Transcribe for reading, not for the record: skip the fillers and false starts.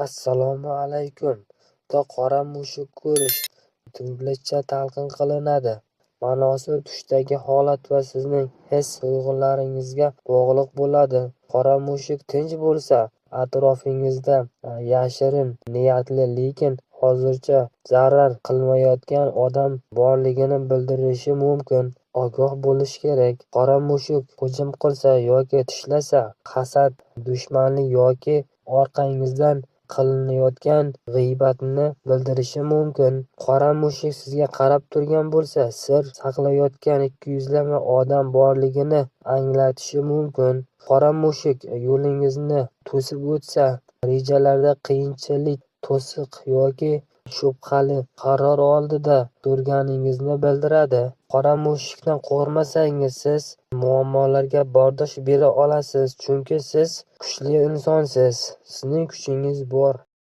Assalomu alaykum. Qora mushuk ko'rish turlicha talqin qilinadi. Ma'nosi tushdagi holat va sizning his-tuyg'ularingizga bog'liq bo'ladi. Qora mushuk tinch bo'lsa, atrofingizda yashirin niyatli, lekin hozircha zarar qilmayotgan odam borligini bildirishi mumkin. Ogoh bo'lish kerak. Qora mushuk hujum qilsa yoki tishlasa, hasad, dushmanlik yoki orqangizdan qilinayotgan g'iybatni bildirishi mumkin. Qora mushuk sizga qarab turgan bo'lsa, sir saqlayotgan ikkiyuzlama odam borligini anglatishi mumkin. Qora mushuk yo'lingizni to'sib o'tsa, rejalarda qiyinchilik, to'siq yoki shubhali qaror oldida turganingizni bildiradi. Qora mushukdan qo'rqmasangiz, siz muammolarga bardosh bera olasiz, chunki siz kuchli insonsiz. Sizning kuchingiz bor.